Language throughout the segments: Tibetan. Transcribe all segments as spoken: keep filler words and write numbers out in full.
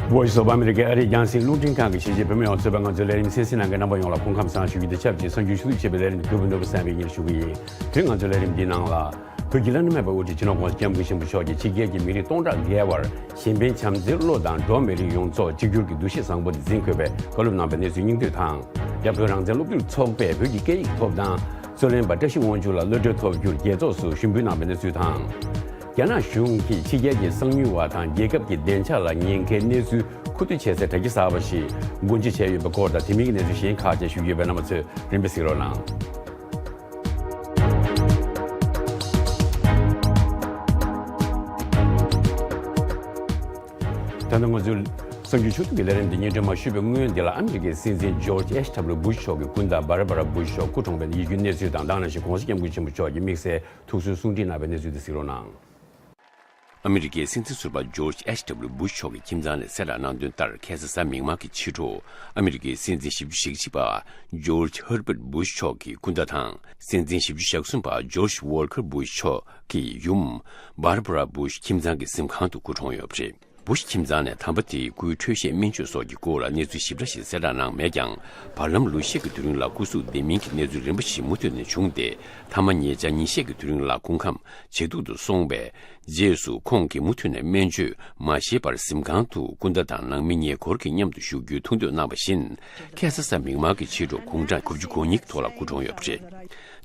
Voice of America ཨ་རིའི་རྒྱང་སྲིང་རླུང་འཕྲིན་ཁང་གི་གཞིས་བྱེས་བོད་མི་ཡོངས་གཙོས་པའི་ང་ཚོའི་ལས་རིམ་གསན་གཟིགས་གནང་མཁན་རྣམ་པ་ཡོངས་ལ་སྐུ་ཁམས་བཟང་ཞུ་རྒྱུ་དང་ཆབས་ཅིག་གསར་འགྱུར་ཞུ་གཏུག་བྱེད་པའི་ལས་རིམ་གྱི་གོ་བུ་ནོར་བུ་བསམ་པའི་ཉིན་ཞུ་གི་ཡིན། དེ་རིང་ང་ཚོའི་ལས་རིམ་འདིའི་ནང་ལ། བོད་ཀྱི་བླ་ན་མེད་པའི་དབུ་ཁྲིད་སྤྱི་ནོར་༸གོང་ས་༸སྐྱབས་མགོན་ཆེན་པོ་མཆོག་གིས་ཕྱི་རྒྱལ་གྱི་མི་རིགས་སྟོང་ཕྲག་བརྒལ་བར་གཞན་ཕན་བྱམས་བརྩེའི་བློ་དང་འགྲོ་བ་མིའི་རིགས་ཡོངས་རྫོགས་གཅིག་གྱུར་གྱི་འདུ་ཤེས་བཟང་པོ་འདི་འཛིན་དགོས་པའི་བཀའ་སློབ་གནང་བའི་གནས་ཚུལ་སྙིང་བསྡུས་དང་། རྒྱ་བོད་རང་བཙན་སློབ་ཕྲུག་ཚོགས་པས་བོད་ཀྱི་སྐད་ཡིག་ཐོབ་ཐང་། རྩོད་ལེན་པ་བཀྲ་ཤིས་དབང་ཕྱུག་ལ་གློད་གྲོལ་ཐོབ་རྒྱུར་རྒྱལ་ཚོགས་སུ་ཞུ་འབུལ་གནང་བའི་གནས་ཚུལ་དང་། རྒྱ་ནག་གཞུང་གིས་ཕྱི་རྒྱལ་གྱི་གསང་ཉུལ་བ་དང་རྒྱལ་ཁབ་ཀྱི་བདེ་འཇགས་ལ་ཉེན་ཁའི་གནས་ཚུལ་མཁོ་བསྡུ་བྱེད་སའི་དྲ་རྒྱ་གསར་པ་ཞིག་སྒོ་འབྱེད་བྱས་ཡོད་པའི་སྐོར་དང་། དེ་མིན་གྱི་གནས་ཚུལ་གཞན་ཁག་ཅིག་ཞུ་རྒྱུ་ཡོད་པས། རྣམ་པ་ཚོས་རིམ་པས་གཟིགས་རོགས་གནང་། ད་ལྟ་ང་ཚོའི་གསར་འགྱུར་ཞུ་གཏུག་གི་ལས་རིམ་འདི་སྙན་སྒྲོན་མ་ཞུས་པའི་སྔོན། འདི་ལ་ཨ་མི་རི་ཀའི་སྲིད་འཛིན་ཇོརྗ་ཨེཆ་ཌབ་ལུ་སྦུ་ཤ་མཆོག་གི་སྐུ་ཟླ་བྷར་བྷ་ར་སྦུ་ཤ་མཆོག་སྐུ་གྲོངས་པའི་ཡིད་སྐྱོའི་གནས་ཚུལ་དང་། ད་ག་ནང་བཞིན་༸གོང་ས་༸སྐྱབས་མགོན་ཆེན་པོ་མཆོག་གིས་དམིགས་བསལ་ཐུགས་གསོའི་གསུང་འཕྲིན་གནང་བའི་གནས་ཚུལ་དེ་གཟིགས་རོགས་གནང་། ཨ་མི་རི་ཀའི་སྲིད་འཛིན་ཟུར་པ་ཇོརྗ་ཨེཆ་ཌབ་ལུ་སྦུ་ཤ་མཆོག་གི་ཁྱིམ་ཚང་ནས་གསལ་བསྒྲགས་གནང་དོན་ལྟར། ཁ་སང་གཟའ་མིག་དམར་གྱི་ཕྱི་དྲོ། ཨ་མི་རི་ཀའི་སྲིད་འཛིན་བཞི་བཅུ་ཞེ་གཅིག་པ་ཇོརྗ་ཧར་བྷརྟ་སྦུ་ཤ་མཆོག་གི་སྐུ་ཟླ་དང་། སྲིད་འཛིན་བཞི་བཅུ་ཞེ་གསུམ་པ་ཇོརྗ་ཝོལ་ཀར་སྦུ་ཤ་མཆོག་གི་ཡུམ་བྷར་བྷ་ར་སྦུ་ཤ་ཁྱིམ་ཚང་གི་གཟིམ་ཁང་དུ་སྐུ་གྲོངས་ཡོད་པ་རེད། སྦུ་ཤ་ཁྱིམ་ཚང་ནས་དམ་པ་དེའི་སྐུའི་འཕྲོད་བཞེས་སྨན་བཅོས་སོགས་ཀྱི་སྐོར་ལ་གནས་ཚུལ་ཞིབ་ཕྲ་ཞིག་གསལ་བསྒྲགས་གནང་མེད་ཀྱང་། བར་ལམ་ལོ་ཤས་ཀྱི་དུས་རིང་ལ་སྐུ་གཟུགས་བདེ་མིན་གྱི་གནས་ཚུལ་རིམ་པ་ཞིག་མུ་མཐུད་ནས་བྱུང་སྟེ། མཐའ་མ་ཉེ་ཆར་ཉིན་ཤས་ཀྱི་དུས་རིང་ལ་སྐུ་ཁམས་ཇེ་སྡུག་ཏུ་སོང་བས། རྗེས་སུ་ཁོང་གིས་མུ་མཐུད་ནས་སྨན་བཅོས་མ་བཞེས་པར་གཟིམ་ཁང་དུ་སྐུ་ཟླ་དང་ནང་མི་ཉེ་འཁོར་གྱི་མཉམ་དུ་བཞུགས་རྒྱུའི་ཐུགས་འདོད་གནང་བ་བཞིན། ཁ་སང་གཟའ་མིག་དམར་གྱི་ཕྱི་དྲོ་དགུང་གྲངས་དགུ་བཅུ་གོ་གཉིས་ཀྱི་ཐོག་ལ་སྐུ་གྲོངས་ཡོད་པ་རེད།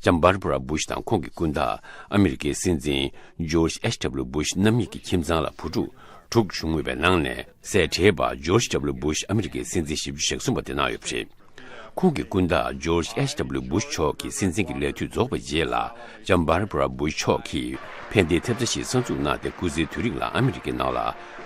ལྕམ་བྷར་བྷ་ར་སྦུ་ཤ་དང་ཁོང་གི་སྐུ་ཟླ་ཨ་མི་རི་ཀའི་སྲིད་འཛིན་ཇོརྗ་ཨེཆ་ཌབ་ལུ་སྦུ་ཤ་རྣམ་གཉིས་ཀྱི་ཁྱིམ་ཚང་ལ་བུ་ཕྲུག་དྲུག་བྱུང་ཡོད་པའི་ནང་ནས། གསལ་བསྒྲགས་པ་ཇོརྗ་ཌབ་ལུ་སྦུ་ཤ་ཨ་མི་རི་ཀའི་སྲིད་འཛིན་བཞི་བཅུ་ཞེ་གསུམ་པ་དེ་གནང་ཡོད་པ་རེད། ཁོང་གི་སྐུ་ཟླ་ཇོརྗ་ཨེཆ་ཌབ་ལུ་སྦུ་ཤ་མཆོག་གི་སྲིད་འཛིན་གྱི་ལས་དུས་རྫོགས་པའི་རྗེས་ལ། ལྕམ་བྷར་བྷ་ར་སྦུ་ཤ་མཆོག་གིས་ཕན་བདེའི་ཐེབས་རྩ་ཞིག་གསར་འཛུགས་གནང་སྟེ། སྐུ་ཚེའི་དུས་རིང་ལ་ཨ་མི་རི་ཀའི་ནང་ལ་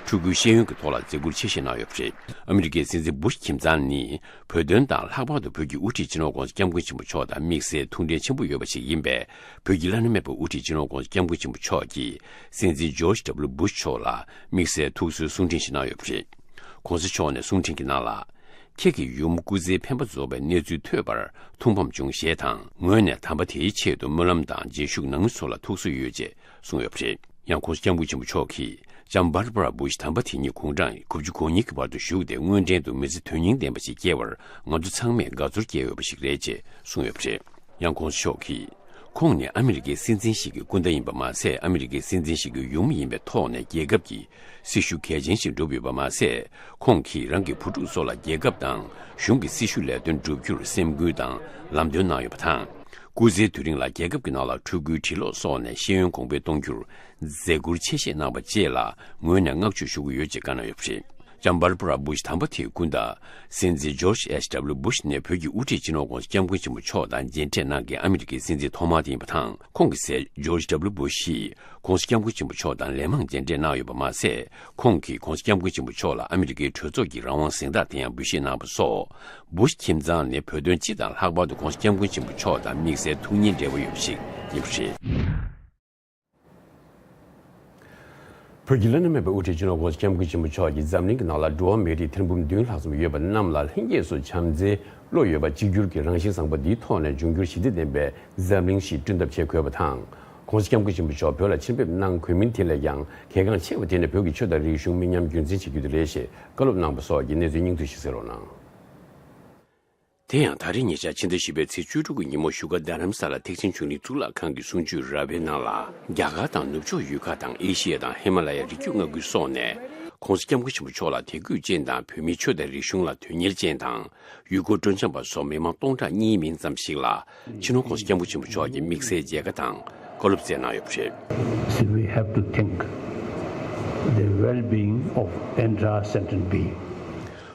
ཕྲུ་གུའི་ཤེས་ཡོན་གྱི་ཐོག་ལ་མཛད་ཁུར་ཆེ་བཞེས་གནང་ཡོད་པ་རེད། ཨ་མི་རི་ཀའི་སྲིད་འཛིན་སྦུ་ཤ་ཁྱིམ་ཚང་ནི། བོད་དོན་དང་། ལྷག་པར་དུ་བོད་ཀྱི་དབུ་ཁྲིད་སྤྱི་ནོར་༸གོང་ས་༸སྐྱབས་མགོན་ཆེན་པོ་མཆོག་དང་དམིགས་བསལ་ཐུགས་འབྲེལ་ཆེན་པོ་ཡོད་པ་ཞིག་ཡིན་པས། བོད་ཀྱི་བླ་ན་མེད་པའི་དབུ་ཁྲིད་སྤྱི་ནོར་༸གོང་ས་༸སྐྱབས་མགོན་ཆེན་པོ་མཆོག་གིས་སྲིད་འཛིན་ཇོརྗ་ཌབ་ལུ་སྦུ་ཤ་མཆོག་ལ་དམིགས་བསལ་ཐུགས་གསོའི་གསུང་འཕྲིན་ཞིག་གནང་ཡོད་པ་རེད། ༸གོང་ས་མཆོག་ནས་གསུང་འཕྲིན་གྱི་ནང་ལ། ཁྱེད་ཀྱི་ཡུམ་སྐུ་ཚེའི་འཕེན་པ་རྫོགས་པའི་གནས་ཚུལ་ཐོས་པར་ཐུགས་ཕམ་བྱུང་ཞེས་དང་། ངོས་ནས་དམ་པ་དེའི་ཆེད་དུ་སྨོན་ལམ་དང་རྗེས་ཤུལ་ནང་མི་ཚོ་ལ་ཐུགས་གསོ་ཡོད་ཅེས་གསུངས་ཡོད་པ་རེད། ཡང་༸གོང་ས་༸སྐྱབས་མགོན་ཆེན་པོ་མཆོག་གིས་ལྕམ་བྷར་བྷ་ར་སྦུ་ཤ་དམ་པ་དེ་ཉིད་དགུང་གྲངས་དགུ་བཅུ་གོ་གཉིས་ཀྱི་བར་དུ་བཞུགས་ཏེ། དངོས་འབྲེལ་དུ་མི་ཚེ་དོན་སྙིང་ལྡན་པ་ཞིག་སྐྱེལ་བར་ང་ཚོ་ཚང་མས་དགའ་ཚོར་སྐྱེས་ཡོད་པ་ཞིག་རེད་ཅེས་གསུངས་ཡོད་པ་རེད། ཡང་༸གོང་ས་མཆོག་གིས། ཁོང་ནི་ཨ་མི་རི་ཀའི་སྲིད་འཛིན་ཞིག་གི་སྐུ་ཟླ་ཡིན་པ་མ་ཟད། ཨ་མི་རི་ཀའི་སྲིད་འཛིན་ཞིག་གི་ཡུམ་ཡིན་པའི་ཐོག་ནས་རྒྱལ་ཁབ་ཀྱི་སྲི་ཞུ་གལ་ཆེན་ཞིག་བསྒྲུབས་ཡོད་པ་མ་ཟད། ཁོང་གིས་རང་གི་བུ་ཕྲུག་སོགས་ལ་རྒྱལ་ཁབ་དང་གཞུང་གི་སྲི་ཞུ་ལས་དོན་བསྒྲུབ་རྒྱུར་སེམས་འགུལ་དང་ལམ་སྟོན་གནང་ཡོད་པ་དང་། སྐུ་ཚེའི་དུས་རིང་ལ་རྒྱལ་ཁབ་ཀྱི་ནང་ལ་ཕྲུ་གུའི་འབྲི་ཀློག་སོགས་ནས་ཤེས་ཡོན་གོང་འཕེལ་གཏོང་རྒྱུར་མཛད་ཁུར་ཆེ་བཞེས་གནང་བ་བཅས་ལ་ངོས་ནས་བསྔགས་བརྗོད་ཞུ་གི་ཡོད་ཅེས་བཀའ་གནང་ཡོད་པ་རེད། ལྕམ་བྷར་བྷ་ར་སྦུ་ཤ་དམ་པ་དེའི་སྐུ་ཟླ། སྲིད་འཛིན་ཇོརྗ་ཨེཆ་ཌབ་ལུ་སྦུ་ཤ་ནི་བོད་ཀྱི་དབུ་ཁྲིད་སྤྱི་ནོར་༸གོང་ས་༸སྐྱབས་མགོན་ཆེན་པོ་མཆོག་དང་མཇལ་འཕྲད་གནང་མཁན་ཨ་མི་རི་ཀའི་སྲིད་འཛིན་ཐོག་མ་དེ་ཡིན་པ་དང་། ཁོང་གི་སྲས་ཇོརྗ་ཌབ་ལུ་སྦུ་ཤ་ཡིས་༸གོང་ས་༸སྐྱབས་མགོན་ཆེན་པོ་མཆོག་དང་ལན་མང་མཇལ་འཕྲད་གནང་ཡོད་པ་མ་ཟད། ཁོང་གིས་༸གོང་ས་༸སྐྱབས་མགོན་ཆེན་པོ་མཆོག་ལ་ཨ་མི་རི་ཀའི་གྲོས་ཚོགས་ཀྱི་རང་དབང་གཟེངས་རྟགས་དེ་ཡང་འབུལ་བཞེས་གནང་བ་སོགས། སྦུ་ཤ་ཁྱིམ་ཚང་ནི་བོད་དོན་སྤྱི་དང་། ལྷག་པར་དུ་༸གོང་ས་༸སྐྱབས་མགོན་ཆེན་པོ་མཆོག་དང་དམིགས་བསལ་ཐུགས་མཉེས་འབྲེལ་བ་ཡོད་པ་ཞིག་ཡིན་པ་རེད། བོད་ཀྱི་བླ་ན་མེད་པའི་དབུ་ཁྲིད་སྤྱི་ནོར་༸གོང་ས་༸སྐྱབས་མགོན་ཆེན་པོ་མཆོག་གིས་འཛམ་གླིང་གི་ནང་ལ་འགྲོ་བ་མི་རིགས་ཐེར་འབུམ་བདུན་ལྷག་ཙམ་ཡོད་པ་རྣམས་ལ་ལྷན་སྐྱེས་སུ་བྱམས་བརྩེའི་བློ་ཡོད་པ། གཅིག་གྱུར་གྱི་རང་བཞིན་བཟང་པོ་འདིའི་ཐོག་ནས་འབྱུང་འགྱུར་ཞི་བདེ་ལྡན་པའི་འཛམ་གླིང་ཞིག་བསྐྲུན་ཐབས་བྱེད་དགོས་པ་དང་། ༸གོང་ས་༸སྐྱབས་མགོན་ཆེན་པོ་མཆོག་བོད་ལ་ཕྱིར་ཕེབས་གནང་དགོས་མིན་དེ་ལས་ཀྱང་གལ་འགངས་ཆེ་བ་དེ་ནི་བོད་ཀྱི་ཆོས་དང་རིག་གཞུང་མི་ཉམས་རྒྱུན་འཛིན་བྱེད་རྒྱུ་དེ་རེད་ཞེས་བཀའ་སློབ་གནང་བ་སོགས་ཀྱི་གནས་ཚུལ་སྙིང་བསྡུས་ཤིག་གསན་རོགས་གནང་། དེ་ཡང་ད་རེས་ཉེ་ཆར་ཕྱི་ཟླ་བཞི་པའི་ཚེས་བཅུ་དྲུག་གི་ཉིན་མོ་བཞུགས་སྒར་རྡ་རམ་ས་ལ་ཐེག་ཆེན་ཆོས་གླིང་གཙུག་ལག་ཁང་གི་གསུང་ཆོས་ར་བའི་ནང་ལ། རྒྱ་གར་དང་ནུབ་ཕྱོགས་ཡུལ་ཁག་དང་ཨེ་ཤི་ཡ་དང་ཧི་མ་ལ་ཡའི་རི་རྒྱུད་མངའ་ཁུལ་སོགས་ནས་༸གོང་ས་༸སྐྱབས་མགོན་ཆེན་པོ་མཆོག་ལ་དད་གུས་ཅན་དང་། བོད་མིའི་ཆོས་དང་རིག་གཞུང་ལ་དོན་གཉེར་ཅན་དང་། ཡུལ་སྐོར་སྤྲོ་འཆམ་པ་སོགས་མི་མང་སྟོང་ཕྲག་གཉིས་མིན་ཙམ་ཞིག་ལ། སྤྱི་ནོར་༸གོང་ས་༸སྐྱབས་མགོན་ཆེན་པོ་མཆོག་གིས་དམིགས་བསལ་མཇལ་ཁ་དང་བཀའ་སློབ་སྩལ་གནང་ཡོད་པ་རེད། So we have to think the well-being of entire sentient being.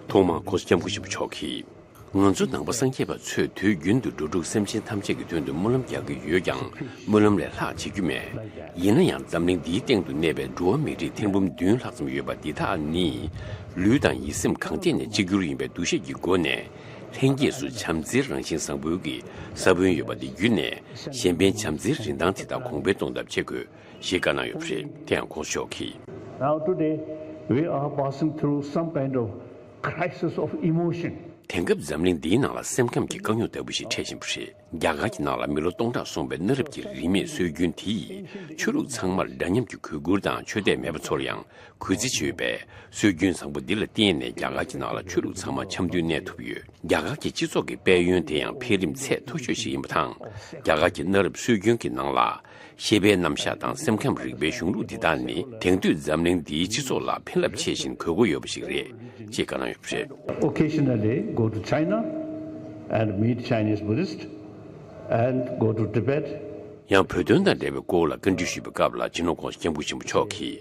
ཐོག་མར་༸གོང་ས་༸སྐྱབས་མགོན་ཆེན་པོ་མཆོག་གིས། ང་ཚོ་ནང་པ་སངས་རྒྱས་པ་ཚོས་དུས་རྒྱུན་དུ་འགྲོ་དྲུག་སེམས་ཅན་ཐམས་ཅད་ཀྱི་དོན་དུ་སྨོན་ལམ་རྒྱག་གི་ཡོད་ཀྱང་། སྨོན་ལམ་ལས་ལྷག་བྱེད་རྒྱུ་མེད། ཡིན་ན་ཡང་འཛམ་གླིང་འདིའི་སྟེང་དུ་གནས་པའི་འགྲོ་བ་མི་རིགས་ཐེར་འབུམ་བདུན་ལྷག་ཙམ་ཡོད་པ་འདི་དག་ནི། ལུས་དང་ཡིད་སེམས་གང་ཐད་ནས་གཅིག་གྱུར་ཡིན་པའི་འདུ་ཤེས་ཀྱི་སྒོ་ནས། ལྷན་སྐྱེས་སུ་བྱམས་བརྩེའི་རང་བཞིན་བཟང་པོའི་གི་ས་བོན་ཡོད་པ་འདི་བརྒྱུད་ནས། གཞན་ཕན་བྱམས་བརྩེའི་རིན་ཐང་དེ་དག་གོང་འཕེལ་གཏོང་ཐབས་བྱེད་དགོས་ཞེས་བཀའ་གནང་ཡོད་པ་རེད། དེ་ཡང་༸གོང་ས་མཆོག་གིས། Now today, we are passing through some kind of crisis of emotion. དེང་སྐབས་འཛམ་གླིང་འདིའི་ནང་ལ་སེམས་ཁམས་ཀྱི་དཀའ་རྙོག་ལྟ་བུ་ཞིག་འཕྲད་བཞིན་པ་རེད། རྒྱ་གར་གྱི་ནང་ལ་མི་ལོ་སྟོང་ཕྲག་སོང་བའི་གནའ་རབས་ཀྱི་རིས་མེད་སྲོལ་རྒྱུན་དེ་ཡིས་ཆོས་ལུགས་ཚང་མར་འདྲ་མཉམ་གྱི་གུས་བཀུར་དང་ཆོས་དད་མེད་པ་ཚོར་ཡང་གུས་བརྩི་བྱེད་པའི་སྲོལ་རྒྱུན་བཟང་པོ་འདི་ལ་བརྟེན་ནས་རྒྱ་གར་གྱི་ནང་ལ་ཆོས་ལུགས་ཚང་མ་འཆམ་མཐུན་གནས་ཐུབ་ཡོད། རྒྱ་གར་གྱི་སྤྱི་ཚོགས་ཀྱི་དཔལ་ཡོན་དེ་ཡང་འཕེལ་རིམ་ཚད་མཐོ་ཤོས་ཤིག་ཡིན་པ་དང་། རྒྱ་གར་གྱི་གནའ་རབས་སྲོལ་རྒྱུན་གྱི་ནང་ལ། ཤེས་པའི་རྣམ་གཞག་དང་སེམས་ཁམས་རིག་པའི་གཞུང་ལུགས་འདི་དག་ནི་དེང་དུས་འཛམ་གླིང་འདིའི་སྤྱི་ཚོགས་ལ་ཕན་རླབས་ཆེ་ཞིང་དགོས་མཁོ་ཡོད་པ་ཞིག་རེད་ཅེས་བཀའ་གནང་ཡོད་པ་རེད། Occasionally go to China and meet Chinese Buddhist and go to Tibet. ཡང་བོད་དོན་དང་འབྲེལ་བའི་སྐོར་ལ་བཀའ་འདྲི་ཞུས་པའི་སྐབས་ལ་སྤྱི་ནོར་༸གོང་ས་༸སྐྱབས་མགོན་ཆེན་པོ་མཆོག་གིས།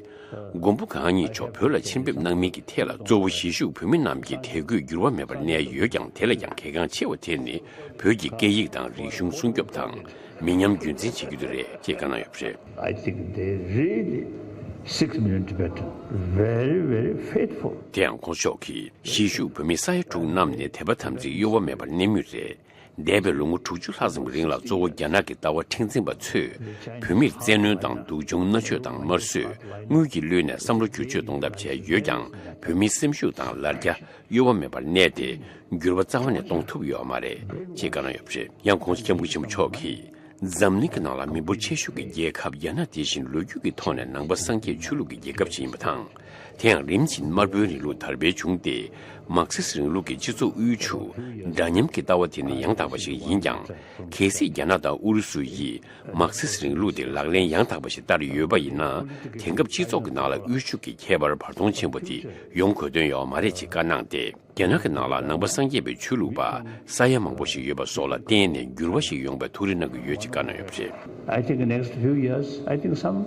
མགོན་པོ་གང་ཉིད་མཆོག་བོད་ལ་ཕྱིར་འབེབས་གནང་མིན་གྱི་ཐད་ལ་གཙོ་བོ་གཞིས་བཞུགས་བོད་མི་རྣམས་ཀྱི་དད་གུས་འགྱུར་བ་མེད་པར་གནས་ཡོད་ཀྱང་། དེ་ལས་ཀྱང་གལ་འགངས་ཆེ་བ་དེ་ནི་བོད་ཀྱི་སྐད་ཡིག་དང་རིག་གཞུང་སྲུང་སྐྱོབ་དང་མི་ཉམས་རྒྱུན་འཛིན་བྱེད་རྒྱུ་དེ་རེད་ཅེས་བཀའ་གནང་ཡོད་པ་རེད། I think they really, six million Tibetans, very, very faithful. དེ་ཡང་༸གོང་ས་མཆོག་གིས་གཞིས་བཞུགས་བོད་མི་ས་ཡ་དྲུག་རྣམས་ནི་དད་པ་དམ་ཚིག་གཡོ་བ་མེད་པར་གནས་མུས་རེད། འདས་པའི་ལོ་ངོ་དྲུག་ཅུ་ལྷག་ཙམ་རིང་ལ་གཙོ་བོ་རྒྱ་ནག་གི་ལྟ་བ་མཁྲེགས་འཛིན་པ་ཚོས་བོད་མིར་བཙན་གནོན་དང་སྡུག་སྦྱོང་མནར་གཅོད་དང་དམར་གསོད། དངུལ་གྱི་བློས་ནས་བསམ་བློ་བསྒྱུར་བཅོས་གཏོང་ཐབས་བྱས་ཡོད་ཀྱང་། བོད་མིའི་སེམས་ཤུགས་དང་ལར་རྒྱ་གཡོ་བ་མེད་པར་གནས་ཏེ། འགྱུར་བ་རྩ་བ་ནས་གཏོང་ཐུབ་ཡོད་མ་རེད་ཅེས་བཀའ་གནང་ཡོད་པ་རེད། ཡང་༸གོང་ས་༸སྐྱབས་མགོན་ཆེན་པོ་མཆོག་གིས། འཛམ་གླིང་གི་ནང་ལ་མི་འབོར་ཆེ་ཤོས་ཀྱི་རྒྱལ་ཁབ་རྒྱ་ནག་དེ་བཞིན་ལོ་རྒྱུས་ཀྱི་ཐོག་ནས་ནང་པ་སངས་རྒྱས་ཆོས་ལུགས་ཀྱི་རྒྱལ་ཁབ་ཅིག་ཡིན་པ་དང་། དེ་ཡང་རིམ་བཞིན་དམར་པོའི་རིང་ལུགས་དར་འཕེལ་བྱུང་སྟེ། མར་ཁེ་སི་རིང་ལུགས་ཀྱི་སྤྱི་ཚོགས་དབུལ་ཕྱུག་འདྲ་མཉམ་གྱི་ལྟ་བ་དེ་ནི་ཡང་དག་པ་ཞིག་ཡིན་ཀྱང་། གལ་སྲིད་རྒྱ་ནག་དང་ཨུ་རུ་སུ་ཡིས་མར་ཁེ་སི་རིང་ལུགས་དེ་ལག་ལེན་ཡང་དག་པ་ཞིག་བསྟར་ཡོད་པ་ཡིན་ན། དེང་སྐབས་སྤྱི་ཚོགས་ཀྱི་ནང་ལ་དབུལ་ཕྱུག་གི་ཁྱད་པར་བར་སྟོང་ཆེན་པོ་དེ་ཡོང་དགོས་དོན་ཡོད་མ་རེད་ཅེས་བཀའ་གནང་སྟེ། རྒྱ་ནག་གི་ནང་ལ་ནང་པ་སངས་རྒྱས་པའི་ཆོས་ལུགས་པ་ས་ཡ་མང་པོ་ཞིག་ཡོད་པ་སོགས་ལ་བརྟེན་ནས་འགྱུར་བ་ཞིག་ཡོང་བའི་ཐུགས་རེ་གནང་གི་ཡོད་ཅེས་བཀའ་གནང་ཡོད་པ་རེད། I think next few years, I think some,